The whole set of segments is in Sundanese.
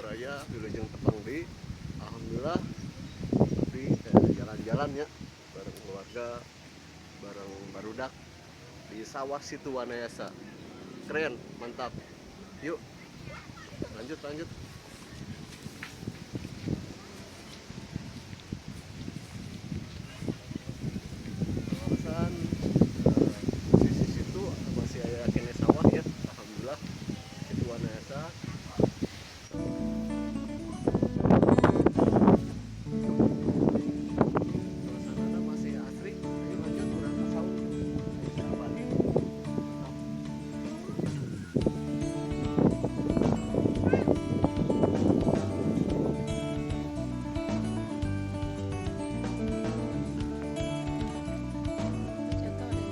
Baraya wilujeng tepang di alhamdulillah di jalan-jalan ya bareng keluarga bareng barudak di sawah Situ Wanayasa. Keren, mantap. Yuk, lanjut lanjut. Kawasan sisi situ masih aya keneh sawah ya. Alhamdulillah Situ Wanayasa. Suasanana masih asri. Ayo lanjut urang ka saung. Ayo sahabat. Mantap. Jatuh deh.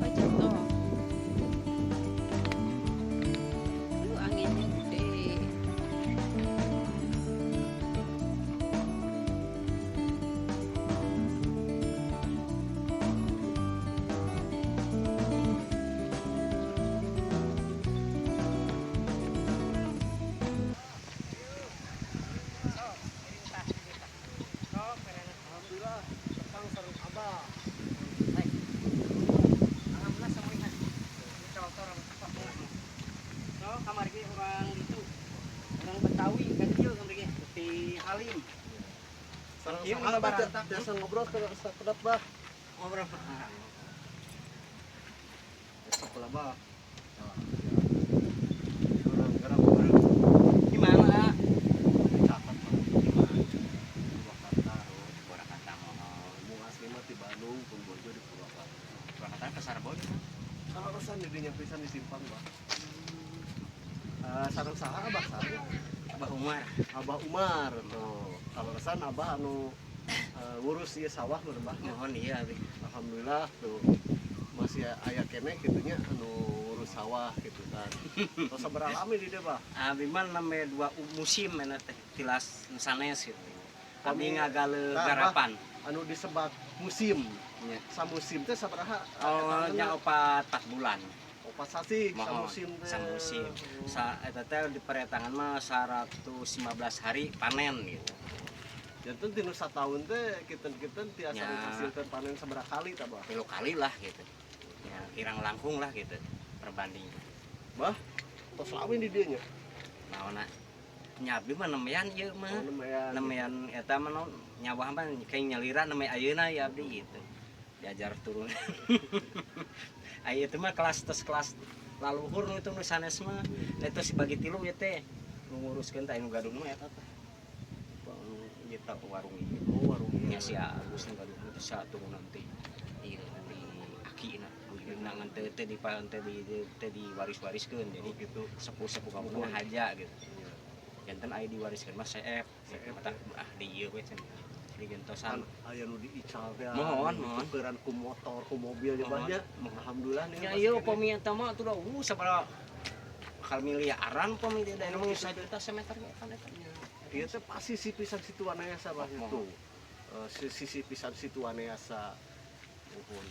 Oh, jatuh. Anginnya gede. Alhamdulillah tepang sareng Abah. Alhamdulillah semuanya. So, kamari ge urang itu. Urang Betawi kan ieu kamari ge di Halim. Sareng Ieu saha Abah barantak. Biasa ngobrol ke sakedap Bah. Ngobrol. Sok lah Bah. Urang garang bareng Gimana? Ah? Dicatat Bah. Purwakarta. Purwakarta mohon. Mu asli mah di Bandung, pun bojo di Purwakarta. Purwakarta ke Sarbon. Kalau pesan di dinya pisan di simpang Bah. Eh, sareng saha Abah sareng? Abah Umar. Abah Umar tuh. Kalau pesan Abah anu ngurus ieu sawah meureun Bah. Mohon iya abi. Alhamdulillah tuh masih aya keneh kitu nya anu ngurus sawah gitu kan. Tos sabaraha lami di dieu Bah? Abi mah namanya dua musim mana teh tilas sanes gitu. Abi Kami- ngagaleuh Tah, Bah. garapan. Anu disebat musim. Nya. Samusim teh sabaraha? Oh, nya opat 4 bulan. Opat sasih Mohon, samusim teh. samusim. Sa eta teh di peretangan mah 115 hari panen gitu. Janten tinu sataun teh kinten-kinten tiasa Ya. menghasilkan panen sabaraha kali tah Bah? 3 kali lah gitu. Ya, kirang langkung lah gitu perbanding. Bah, tos lami di dieu nya. Naonna? Nya abdi mah nemean ieu mah. Oh, lumayan. Nemean eta mah naon nyawah mah kayak nyalira neme ayeuna ya abdi gitu. Diajar turun. Aya itu mah kelas tes kelas laluhur nu itu nu sanes mah. Da itu si bagi tilu ieu teh. Nu nguruskeun teh anu gaduh mah eta teh. Nu nyipta warung ieu. Oh, warung ieu. Nya si Agus nu gaduh itu saturunan teh. Ieu di akina. Buyutna ngan teu teu di teu di teu diwaris-wariskeun jadi Oh, gitu. sepuh-sepuh kampung haja gitu. Iya. Janten aya diwariskeun mah seep. Seep, Mata ah di ieu we cenah. Di gentosan. Kan aya nu diical teh. Mohon, mohon. Tukeran ku motor, ku mobil nya Bah Mohon, nya. mohon. Alhamdulillah nih. Ya masih ieu keneh. upami eta mah atuh da sabaraha bakal miliaran upami dia da nu sajuta semeter ge kan eta. Ieu teh pasti sisi pisan Situ Wanayasa Bah nya Mohon. tuh. Eh, sisi pisan Situ Wanayasa. Mohon.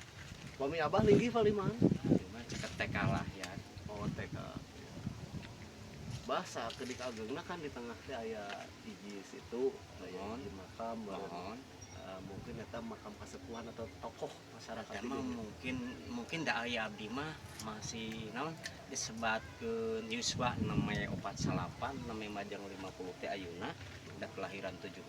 Pami Abah linggih paling mah. Cuma ceket TK lah ya. Oh, TK. Bah, sakedik ageungna kan di tengah teh aya hiji situ, aya Mohon. hiji makam bareng. Mohon. Eh, mungkin eta makam kasepuhan atau tokoh masyarakat Eta di mah dieu. mungkin mungkin da aya abdi mah masih naon disebatkeun yuswa namanya 48 namanya majang 50 teh ayeuna da kelahiran 72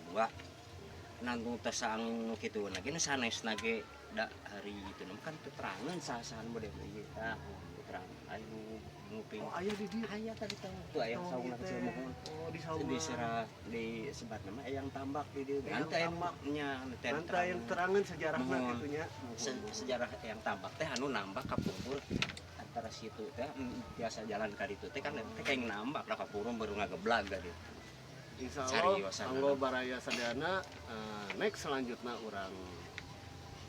nanggung teh saang nu kitu lagi nu sanesna ge da hari itu nu kan keterangan saha-saha model ieu tah keterangan aya nu nguping. Oh, aya di dieu. Aya tadi tahu tuh aya Oh, saungna gitu. kecil mohon. Oh, di saung. Di serah di sebat nama eyang tambak di dieu. Eyang Nanti aya Tambak. nya nanti aya Nanti aya terangan sejarahna Mohon. kitu nya. Sejarah eyang tambak teh anu nambak kapungkur antara situ teh biasa jalan ka ditu teh kan teh kayak nambak lah kapungkur baru ngageblag ka ditu. Insya Allah, Cariyosan. anggo baraya sadayana, next selanjutnya urang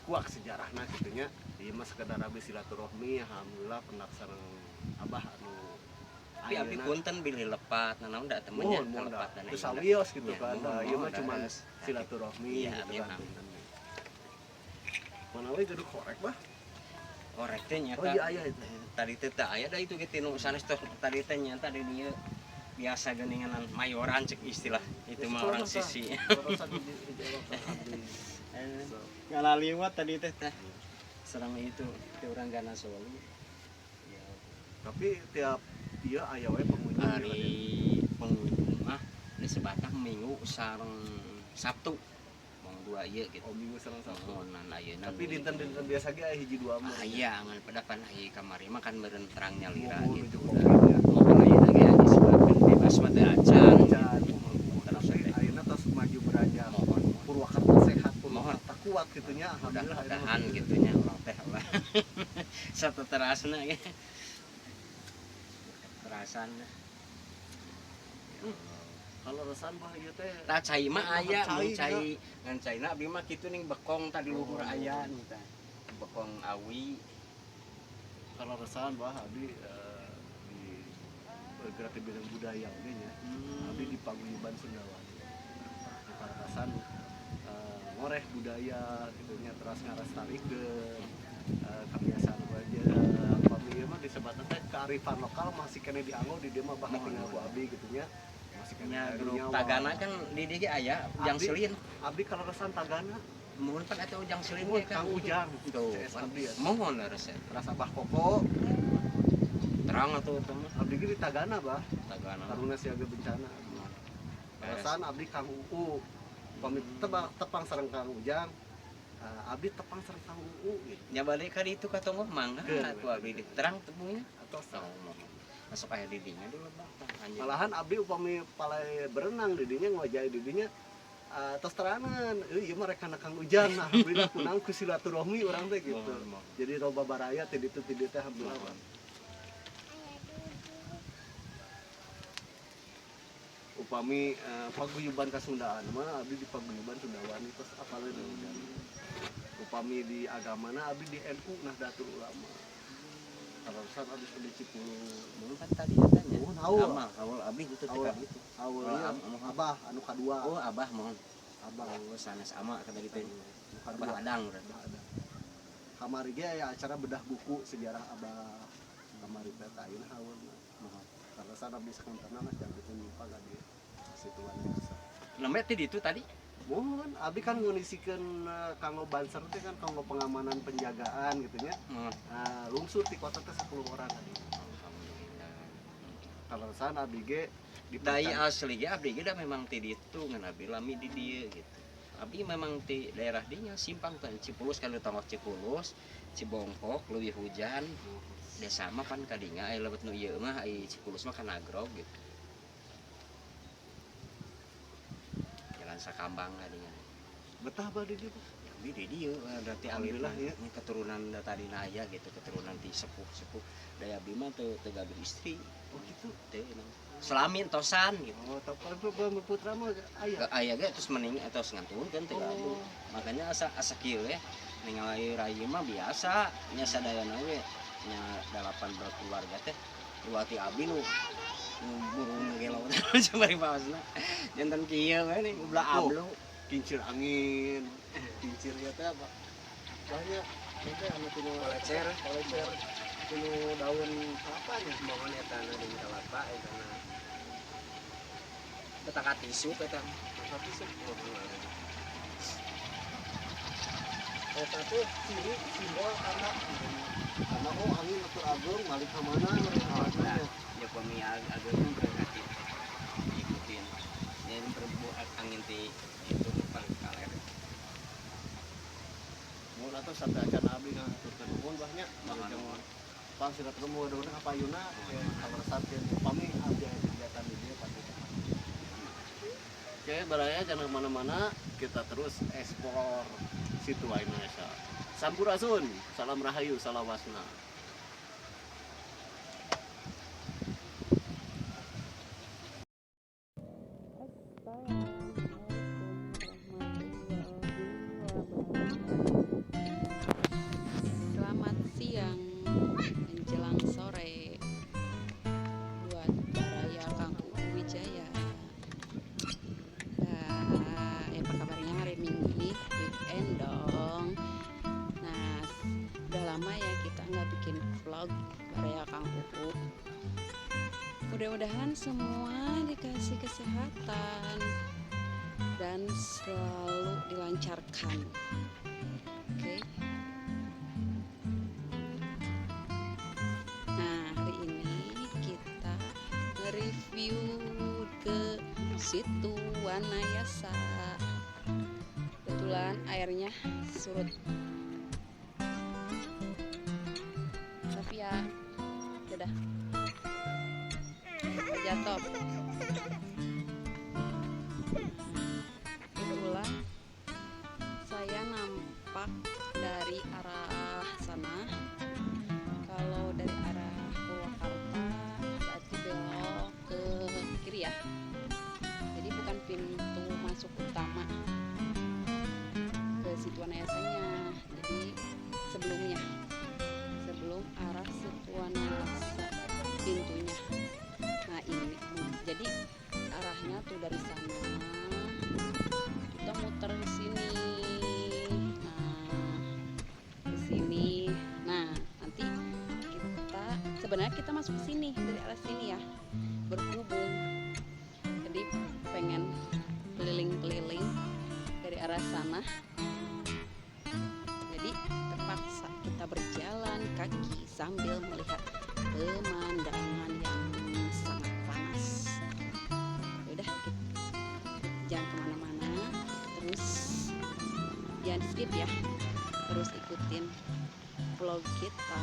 Dikuak sejarahna kitu nya. Ieu mah sekedar abdi silaturahmi, alhamdulillah pendak sareng Abah anu Tapi abdi punten bilih lepat, nah naon da temennya Mohon, mohon lepat dah. dan Teu sawios gitu Ya, kan. mohon, Da ieu mah mohon, cuman daes. silaturahmi Iya, gitu amin, kan. amin. Mana we gaduh korek bah? Korek teh nyata. Oh iya aya itu. Tadi teh teu aya da itu ge tinu sanes teh tadi teh nyata di dieu biasa geuningan mayoran cek istilah itu mah orang sisi. Ngalaliwat tadi teh teh. Serang itu ke orang Gana Solo. Ya, Tapi tiap ieu aya we pengunjung hari pengunjung mah di sebatang Minggu sareng Sabtu. Mong dua ieu gitu. Oh, minggu sareng Sabtu. Mohon ayeuna. Tapi dinten-dinten biasa ge aya hiji dua mah. Ah, iya, ngan pedapan ai kamari mah kan meureun terangnya lira Mohon gitu. nuju Covid ya. Mohon ayeuna ge disebabkeun bebas mah teu acan. Acan, mohon, mohon. Tapi ayeuna tos maju beranjak. Mohon, mohon. Purwakarta sehat, Purwakarta kuat gitu nya. Alhamdulillah ayeuna Mudah-mudahan mah. gitu nya urang teh lah. Satu terasna ge. Terasan. Kalau resan bah ieu teh Tah cai mah aya, Cai, mun cai ngan caina abdi mah kitu ning bekong tadi luhur Oh. aya nih tah. Bekong awi. Kalau resan bah abdi di bergerak di bidang budaya oge nya. Abdi di Paguyuban Sundawani. Di Paratasan ngoreh budaya gitu nya, teras ngarastarikeun kebiasaan aja. Pami ieu mah disebutna teh kearifan lokal masih keneh dianggo di dieu mah, bahkan Mohon, tinggal ku mohon. abdi gitu nya. Masih keneh Nya aya grup nyawa. Tagana kan di dieu ge aya Ujang Abdi. Selin. Abdi kalau resan Tagana. Mohon pan eta Ujang Selin Mohon, ge kan. Kang Ujang. Tuh, CS pan. abdi ya. Mohon resep. Teras Abah Koko. Terang atuh eta mah Abdi ge di Tagana bah. Tagana. Taruna Siaga Bencana. Perasaan abdi Kang UU pamit tebak tepang sareng Kang Ujang. Abdi tepang sareng Kang UU gitu. Nya balik ka ditu ka tonggoh mangga Keur, atuh abdi di terang tebungnya. Atau Oh, masuk aya di dinya dulu bang. Anjing. Malahan abdi upami palai berenang di dinya ngwajai di dinya tos terangan euy ieu mah rekan Kang Ujang, nah alhamdulillah kunaon ku silaturahmi urang teh gitu. Mohon, mohon. Jadi loba baraya ti ditu ti dieu teh, alhamdulillah. Mohon. Upami paguyuban Kasundaan mah abdi di paguyuban Sundawani tos apaleun Ujang. Upami di agamana abdi di NU Nahdlatul Ulama. Kalau abdi di Cipulus. Mohon kan tadi katanya. Mohon, haul. Amal, haul abdi itu teh Haul. ka ditu. Awalnya Oh, abah anu kadua. Oh, abah mohon. Abah Oh, sanes ama ka tadi teh. anu Abah kadua. Adang berarti. Abah Adang. Kamari ge aya acara bedah buku sejarah abah kamari teh tah ayeuna haulna. Mohon. Kaleresan abdi sakontena mah jang itu nyimpang ka dieu. Situan biasa. Namanya teh ditu tadi. Mohon, abdi kan ngondisikeun kanggo banser teh kan kanggo pengamanan penjagaan gitu nya. Mohon. Nah, lungsur di kota teh 10 orang tadi. Alhamdulillah. Kaleresan abdi ge di Dai asli ge abdi ge da memang ti ditu ngan abdi lami di dieu gitu. Abdi memang ti daerah dinya simpang kan Cipulus kan tongok Cipulus, Cibongkok, leuwih hujan, desa mah pan kadinya aya lebet nu ieu mah ai Cipulus mah kan agrog gitu. Jalan Sakambang kadinya. Betah bah di dieu, Pak? Abdi di dieu berarti Alhamdulillah, alirna ya. ini keturunan da tadina aya gitu, keturunan ti sepuh-sepuh. Da abdi mah teu teu gaduh istri, Oh gitu. teu selamin tosan gitu. Oh, tapi kalau putra mah aya. Aya ge terus mening atau ngantunkeun teu gaduh. Oh. Makanya asa asa kieu we ningali rai mah biasa nya sadayana we nya dalapan berkeluarga teh dua ti abdi nu nu burung gelo coba dibahasna janten kieu we nih ulah Tuh. ablu. Kincir angin. Kincir ya teh apa? Banyak. Itu anu tinu Kolecer. Kolecer. Tinu daun kelapa nya. Mohon eta na di kalapa eta na eta ka tisu eta. Tapi sih eta teh ciri simbol anak karena oh angin atur agung malik ka mana Oh, mereka. Ya pami agung berarti ikutin ya ini berbuat angin ti itu paling kaler. Mun atuh sampai acan abdi ngaturkeun nuhun bah nya. Mohon, Jeung mohon. pang silaturahmi mudah-mudahan kapayuna kaleresan teh upami abdi aya kegiatan di dieu pasti. Oke, baraya jangan kemana-mana, kita terus explore situ Indonesia. Sampurasun, salam rahayu, salawasna. Assalamualaikum warahmatullahi wabarakatuh. Mudah-mudahan semua dikasih kesehatan dan selalu dilancarkan. Oke. Nah, hari ini kita nge-review ke Situ Wanayasa. Kebetulan airnya surut. Sofia, dadah. Jatuh. Kebetulan saya nampak dari arah sana. Kalau dari arah Purwakarta berarti belok ke kiri ya. Jadi bukan pintu masuk utama ke Situ Wanayasanya. Jadi sebelumnya, sebelum arah Situ Wanayasa pintunya. Nah ini, jadi arahnya tuh dari sana. Kita muter ke sini. Nah, ke sini. Nah, nanti kita sebenarnya kita masuk ke sini dari arah sini ya. Berhubung. Jadi pengen keliling-keliling dari arah sana. Jadi terpaksa kita berjalan kaki sambil melihat pemandangan yang sangat panas. Udah, jangan kemana-mana, terus jangan di skip ya, terus ikutin vlog kita.